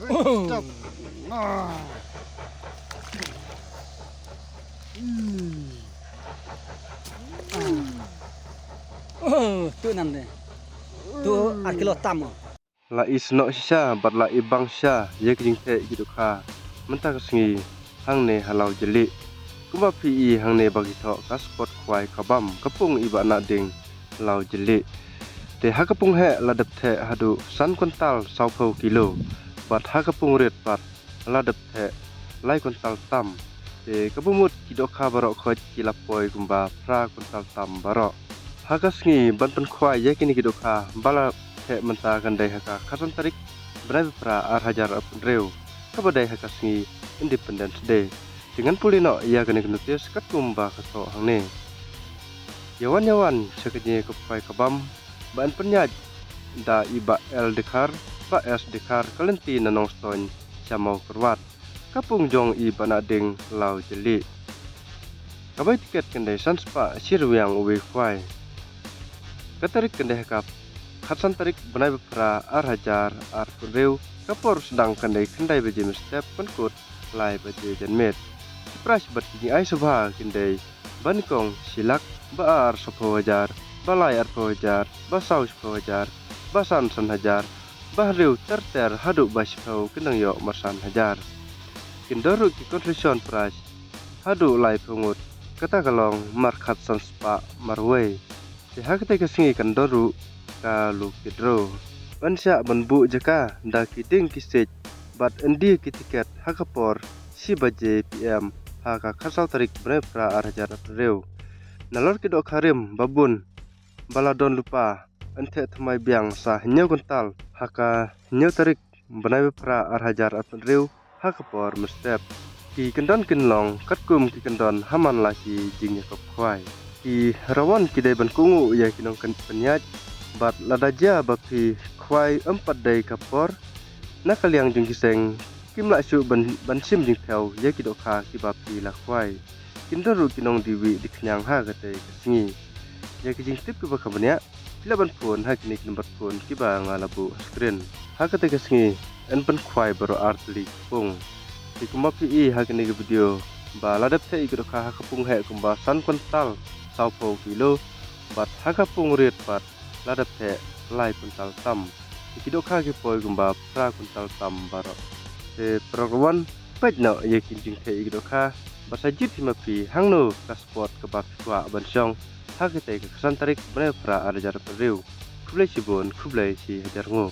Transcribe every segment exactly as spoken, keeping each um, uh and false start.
Stop. Oh, tu nam de. Tu ar kilo tam. La i snoh shisha bad la i bang shisha ïa ki jingtheh ki dohkha mynta ka sngi hangne ha Lawjylliew. Kumba phi i hangne ba ki thoh ka spot khwai ka bam ka pung i ba na ding Lawjylliew. Te ha ka pung heh la dep theh haduh san kwintal sawphew kilo bad ha ka pung rit pat la dep theh lai kwintal tam. Te kaba mut ki dohkha baroh khoit ki la poi kumba phra kwintal tam baroh. Ha ka sngi ban pynkhwai ïa kine ki dohkha ba la theh mynta kan dei ha ka khatsan tarik bnai ba phra ar hajar arphew hynriew kaba dei ha ka sngi Independence Day. Te ngan pule noh ïa kane ka notis katkum ba ka thoh hangne. Ïa wan ïa wan sha kane ka khwai ka bam ba yn pynïaid da i Bah L Dkhar, Bah S Dkhar ka lynti na Nongstoiñ sha Mawkyrwat. Ka pung jong i ba na ding Lawjylliew. Ka bai tiket kan dei san spah shi ryngwiang uwei khwai. Ka tarik kan dei ha ka khatsan tarik bnai ba phra ar hajar arphew hynriew. Ka por sdang kan dei khyndai baje mynstep pynkut lai baje janmiet. Ki prize bad ki jingai sngewbha kin dei ba nyngkong shi lak, ba ar sawphew hajar, ba lai arphew hajar, ba saw shiphew hajar, ba san san hajar, ba hynriew ter ter haduh ba shiphew kin nang ïoh marsan hajar. Kin don ruh ki consolation prize haduh laiphew ngut, kata ka long markhatsan spah marwei. Te ha katei ka sngi kan don ruh ka lucky draw. Ban shah ban buh jaka da ki dieng ki siej bad yn die ki tiket ha ka por shi baje P M ha ka khatsaw tarik bnai ba phra ar hajar arphew hynriew. Nalor ki dohkha rim ba bun ba la don lypa yn theh thymmai biang sa hynñiew kwintal ha ka hynñiew tarik bnai ba phra ar hajar arphew hynriew ha ka por mynstep. Ki kyndon kin long katkum ki kyndon ha man la ki jingïakop khwai. Ki rawon ki dei ban kohnguh ïa ki nongpynïaid bad lada jia ba phi khwai ym pat dei ka por na ka liang jong ki seng kim lah shuh ban, ban shim jingthew ïa ki dohkha kiba phi la khwai. Kin don ruh ki nongdie wieh die khñiang ha katei ka sngi. Ïa ki jingtip kiba kham bniah phi lah ban phone ha kine ki number phone kiba nga la buh ha screen. Ha katei ka sngi yn pynkhwai baroh ar tylli ki pung. Te kumba phi i ha kine ki video ba la dep theh ïa ki dohkha ha ka pung heh kumba san kwintal sawphew kilo bad ha ka pung rit pat la dep theh lai kwintal tam. Ïa ki dohkha ki poi kumba phra kwintal tam baroh. Te paralok wan peit noh ïa ki jingtheh ïa ki dohkha bad sa jied hi ma phi hangno ka spot kaba phi kwah ban shong ha katei ka khatsan tarik bnai ba phra ar hajar arphew hynriew. Khublei shibun, khublei shi hajar nguh.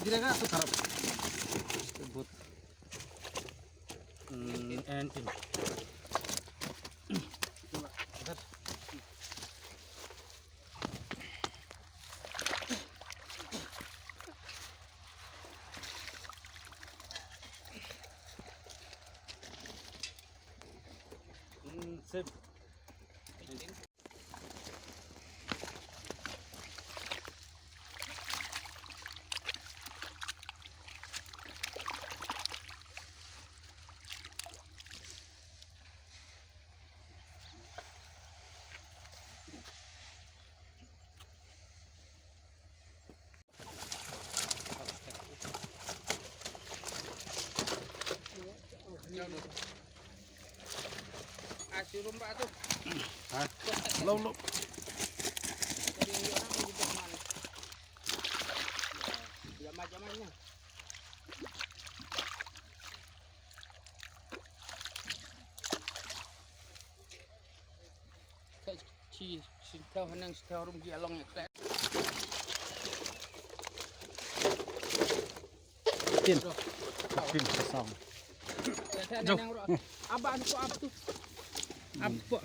Gira ka tu tarap. But. Hmm, and tin. Hmm, sip. Ha? Lo, lo. Tin. Tin sa song. Jauh. Aba tu, aba tu. Aba tu.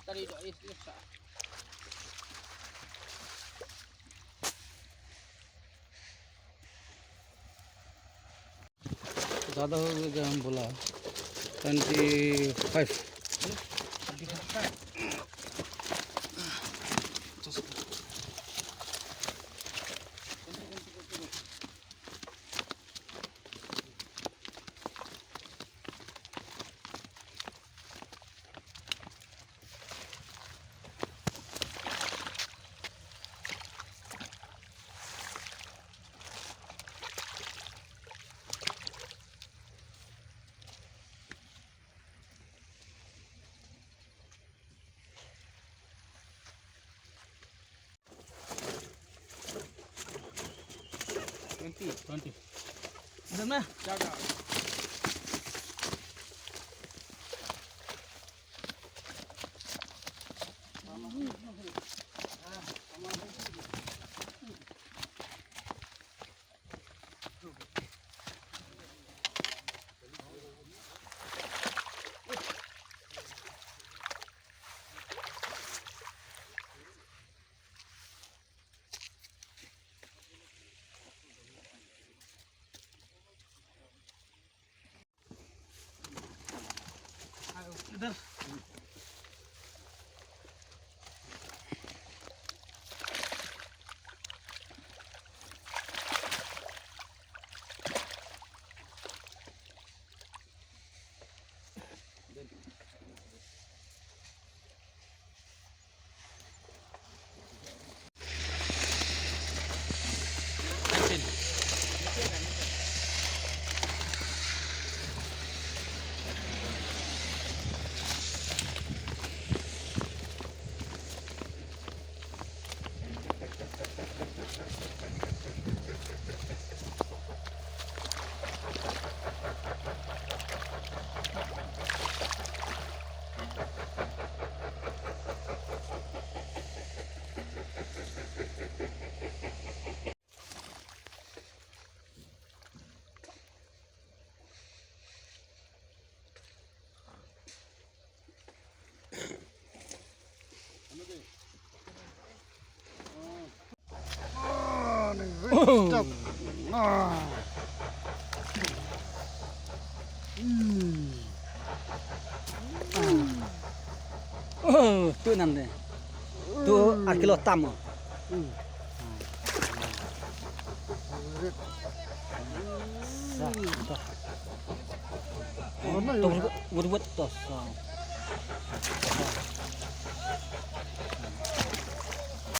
Tari do is is. ज्यादा हो गया, हम बोला ट्वेंटी फ़ाइव। Twenty. Twenty. Dah mah. Jaga. Tu nan de. Tu ar kilo tam. Sa, sa. Tos, wut wut tos.